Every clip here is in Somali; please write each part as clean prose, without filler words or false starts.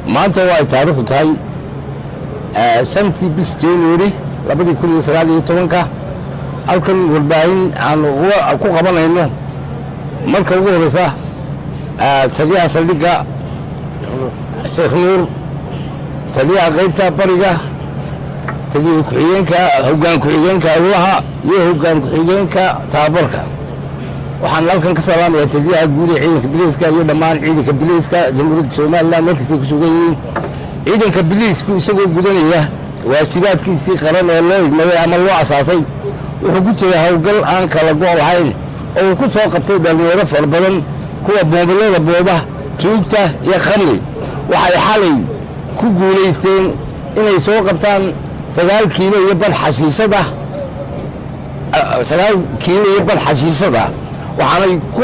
Maanta oo ay taariikhdu tahay 5-tii bis January 2019-ka, halkan warbaahin aanu ku qabanayno. Marka ugu horeysa, taliyaha saldhigga Sheekh Nuur, taliyaha qaybta bariga, taliya ku-xigeenka, hoggaan ku-xigeenka howlaha iyo hoggaan ku-xigeenka tababarka. Waxaan halkan ka salaamayaa taliyaha guud ee ciidanka biliiska iyo dhammaan ciidanka biliiska Jamhuuriyadda Somaliland meel kastay ku sugan yihiin. Ciidanka biliisku, isagoo gudanaya waajibaadkiisii qaran ee loo igmaday ama loo asaasay, wuxuu ku jiray howlgal aan kala go' lahayn oo uu ku soo qabtay dhallinyaro fara badan, kuwa moobilada booba, tuugta iyo khamri. Waxay xalay ku guulaysteen inay soo qabtaan 9 kiilo iyo badh xashiishada, 9 kiilo iyo badh xashiishada. Waxaanay ku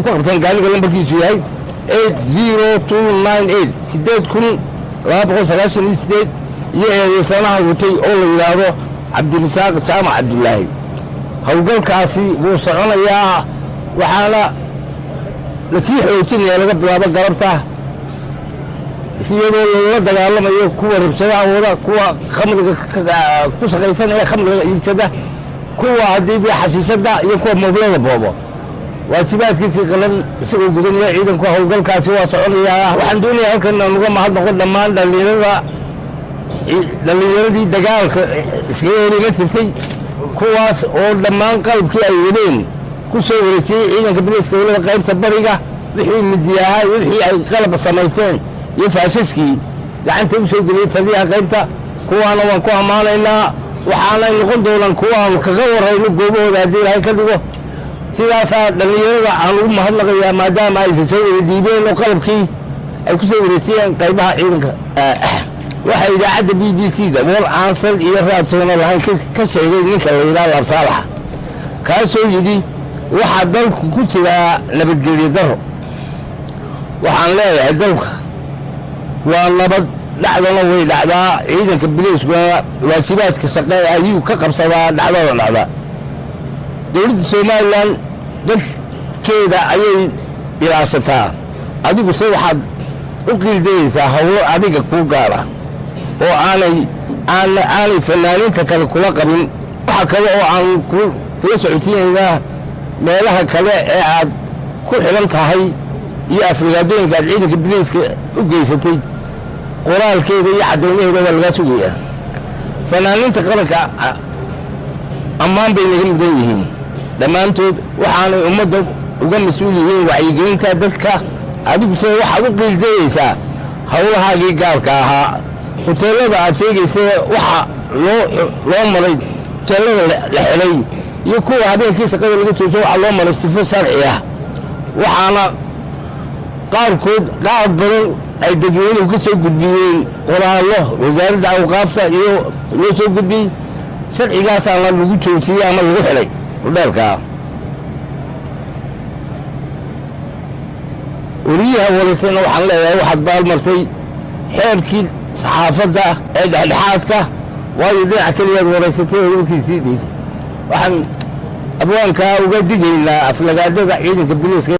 qabteen gaariga lambarkiisu yahay 80298, 8298, iyo eedeysanaha watay oo la yidhaahdo Cabdirasaaq Jaamac Cabdulaahi. Howlgalkaasi wuu soconayaa, waxaana la sii xoojinaya laga bilaabo galabta, iyadoo loola dagaalamayo kuwa rabshadaha wada, kuwa khamriga ku shaqaysanaya, khamriga iibsada, kuwa haddii xashiishada iyo kuwa moobilada boobo. Waajibaadkiisii qalan isagoo gudanaya ciidanku, howlgalkaasi waa soconayaa. Waxaan doonayaa halkan inaan uga mahadnaqo dhammaan dhallinyarada, dhallinyaradii dagaalka iskaga heliman jirtay, kuwaas oo dhammaan qalabkii ay wadeen ku soo wareejiyey ciidanka biliiska, weliba qaybta bariga, wixii midiyahaa iyo wixii ay qalab samaysteen iyo faashaskii gacanta u soo geliyey taliyaha qaybta. Kuwaana waan ku ammaanaynaa, waxaanay noqon doonaan kuwaanu kaga warrayno goobahooda haddii Ilaahay ka dhigo. Sidaasaa dhallinyarada aan ugu mahadnaqayaa, maadaama aysan soo wada dhiibeen oo qalabkii ay ku soo wareejiyeen qaybaha ciidanka. Waxaa idaacadda BBC da war aan sal iyo raadtoona lahayn ka sheegay ninka la yidhaha Laabsaalaxa, kaasoo yidhi waxaa dalku ku jiraa nabadgelyo daro. Waxaan leeyahay, dalka waa nabad, dhacdana way dhacdaa. Ciidanka biliiskuna waajibaadka shaqe ayuu ka qabsadaa dhacdada dhacda. Dowladda Somaliland dadkeeda ayay ilaashataa, adiguse waxaad u qiildayeysaa howlo adiga kuu gaara oo aanay fanaaninta kale kula qabin. Waxa kale oo aan kula socodsiinaynaa meelaha kale ee aad ku xidhan tahay iyo aflagaadooyinka aad ciidanka biliiska u geysatay, qoraalkeeda iyo caddaymaheeda waa lagaa sugayaa. Fanaaninta qaranka ammaan bay naga mudan yihiin dhammaantood, waxaanay ummadda uga mas-uul yihiin wacyigelinta dadka. Adiguse waxaad u qiildayeysaa howlahaagii gaarka ahaa. Hoteellada aad sheegaysa waxa loo maray, hoteellada la xidhay iyo kuwa habeenkii shaqada laga joojo, waxaa loo maray sifo sharci ah, waxaana qaarkood, qaar badan, ay dadweynuhu ka soo gudbiyeen qoraallo Wasaaradda Awqaafta iyo loo soo gudbiyey. Sharcigaasaana lagu joojiyey ama lagu xidhay hodheelkaa. Weriyaha walaysana waxaan leeyahay, waxaad baalmartay xeerkii saxaafadda ee dhexdhexaadka, waayo dhinaca keliyaad waraysatay oo warkii sii daysay. Waxaan abwaankaa uga digaynaa aflagaadada ciidanka biliiska.